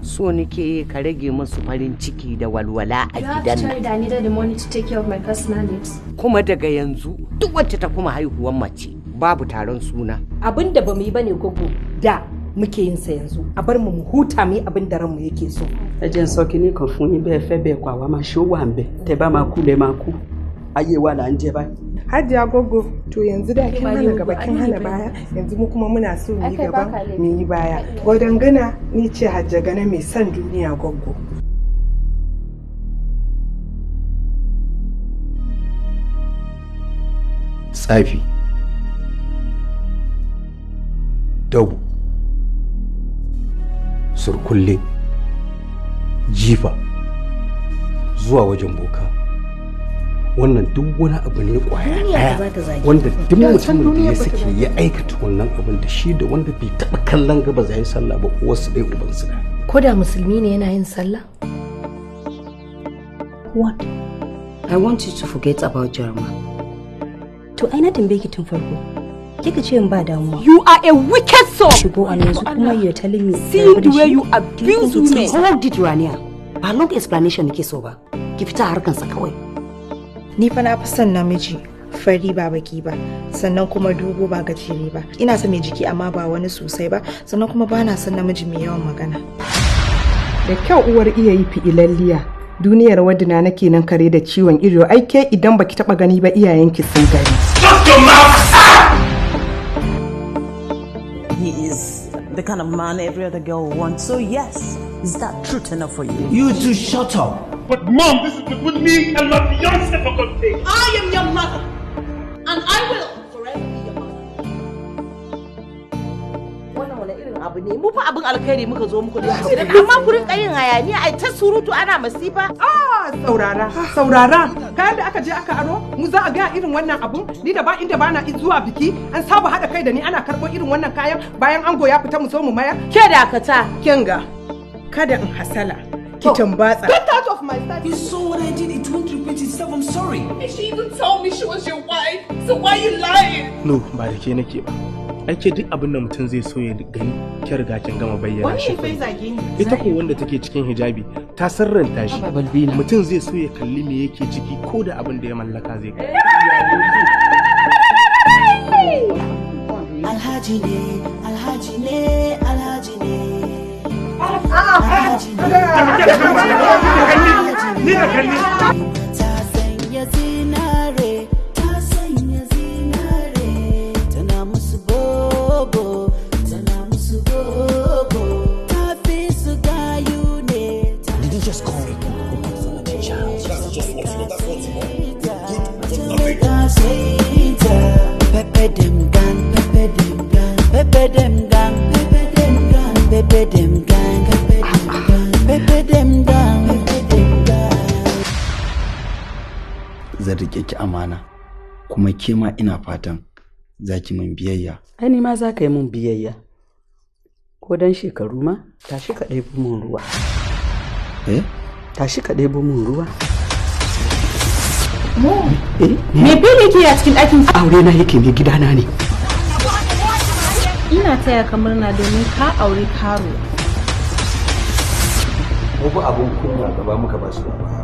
So nake ka rage musu farin ciki da walwala a gidan nan. I needed the money to take care of my personal needs. Kuma daga yanzu duk wacce ta kuma haihuwan mace, babu taron suna. Abin da bamu yi bane, gogo, da muke yin sa yanzu. A bar mu mu huta, mu yi abin da ranmu yake so. Ẹ jẹ́ n sọ kinní kan fún yín, bẹ́ẹ̀ fẹ́ bẹ́ẹ̀ kọ́, àwa máa ṣó wà ń bẹ̀. Tẹ́ bá máa kú lẹ máa kú, ayé wa là ń jẹ báyìí. Hajiya Goggo, to yanzu da kin hana gaba, kin hana baya, yanzu mu kuma muna so mu yi gaba, mu yi baya. Gwadon gana ni ce Hajja Gana mai son duniya, Goggo. Tsafi, dabo, surkulle, jifa, zuwa wajen boka, wannan duk wani abu ne kwaya Duniya daya ba za ta zage wanda ka ba. duk Da can mutumin da duniya ya ba ta sake zage ya aikata wannan abin, da shi da wanda bai taɓa kallon gaba zai sallah ba, uwarsu ɗaya ubansu ɗaya. Ko da musulmi ne yana yin sallah? What? I want you to forget about Jarma. To ai na tambaye ki tun farko. Kika ce in ba damuwa. You are a wicked soul. Shigo a yanzu kuma you're telling me. Seeing the way you abuse women. Hold it, Rania. Ba long explanation nake so ba. Ki fita harkansa kawai. Ni fa na fi son namiji fari ba baki ba, sannan kuma dogo ba gajere ba. Ina son mai jiki amma ba wani sosai ba, sannan kuma ba na son namiji mai yawan magana. Da kyau uwar iya yi fi'ilalliya. Duniyar wadina nake nan kare da ciwon ido, ai ke idan baki taba gani ba, iyayenki sun gani. Shut your mouth! He is the kind of man every other girl wants. So yes, is that truth enough for you? You two shut up. But Mom, this is between me and my fiance, for God's sake. I am your mother, and I will forever be your mother. Wannan wani irin abu ne? Mu fa abin alkhairi muka zo muku da shi, amma ku rinka yin hayaniya, ai ta surutu, ana masifa. Ah, saurara, saurara. Kayan da aka je aka aro, mu za a ga irin wannan abun? Ni da ba inda bana zuwa biki, an saba haɗa kai da ni ana karɓo irin wannan kayan bayan ango ya fita mu so mu mayar. Ke dakata. Kinga, kada in hasala. Ki tambatsa. Get out of my sight. You saw what I did. It won't repeat itself. I'm sorry. She even told me she was your wife. So why you lying? No, ba da ke nake ba. Ai ke duk abin da mutum zai so ya gani, ki riga kin gama bayyana shi. Wannan fa zage ni. Ita ko wanda take cikin hijabi ta sirranta shi. Mutum zai so ya kalli me yake ciki, ko da abin da ya mallaka zai kai. Alhaji ne, Alhaji ne, Alhaji ne. Alhaji ne. Ni da kalli. Ta sanya zinare, ta sanya zinare, tana musu bobo, tana musu bobo. Ta fi su gayu ne. Did you just call me? That's just what you want. That's what you want. Pepper dem gang, pepper dem gang, pepper dem gang, pepper dem gang, pepper dem gang, pepper dem gang, pepper dem gang, pepper dem gang. Zan rike ki amana, kuma ke ma ina fatan za ki min biyayya. Ai ni ma za ka yi mun biyayya. Ko dan shekaru ma, tashi ka ɗebo mun ruwa. Eh? Tashi ka ɗebo mun ruwa. Me Bele yake a cikin ɗakin? Aure na yake, mai gidana ne. Ina taya ka murna domin ka auri karo. Mu fa abun kunya gaba muka ba su ba baya.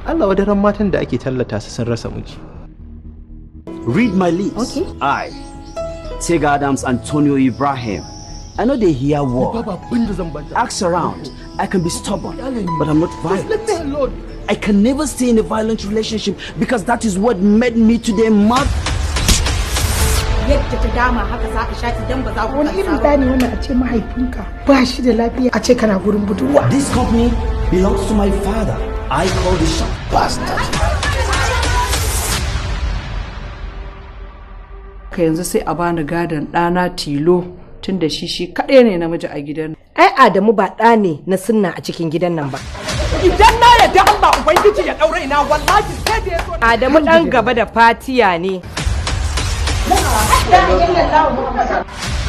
Allah wadaran matan da ake tallata su sun rasa miji. Read my lips. Okay. I, Tega Adams Antonio Ibrahim. I know they hear word. Ask around. I can be stubborn, but I'm not violent. Let me alone. I can never stay in a violent relationship because that is what made me today mad. Yadda ta dama haka za a sha idan ba za ku Wani irin ɗa ne wannan, a ce mahaifinka ba shi da lafiya, a ce kana gurin budurwa? This company belongs to my father. I call the shot. Bastard. Ka yanzu sai a bani gadon ɗana tilo, tun da shi shi kaɗai ne namiji a gidan. Ai Adamu ba ɗa ne na sunna a cikin gidan nan ba. Idan na yarda Allah Ubangiji ya ɗaure ina, wallahi sai da ya zo. Adamu ɗan gaba da fatiya ne. La ilaha illallah.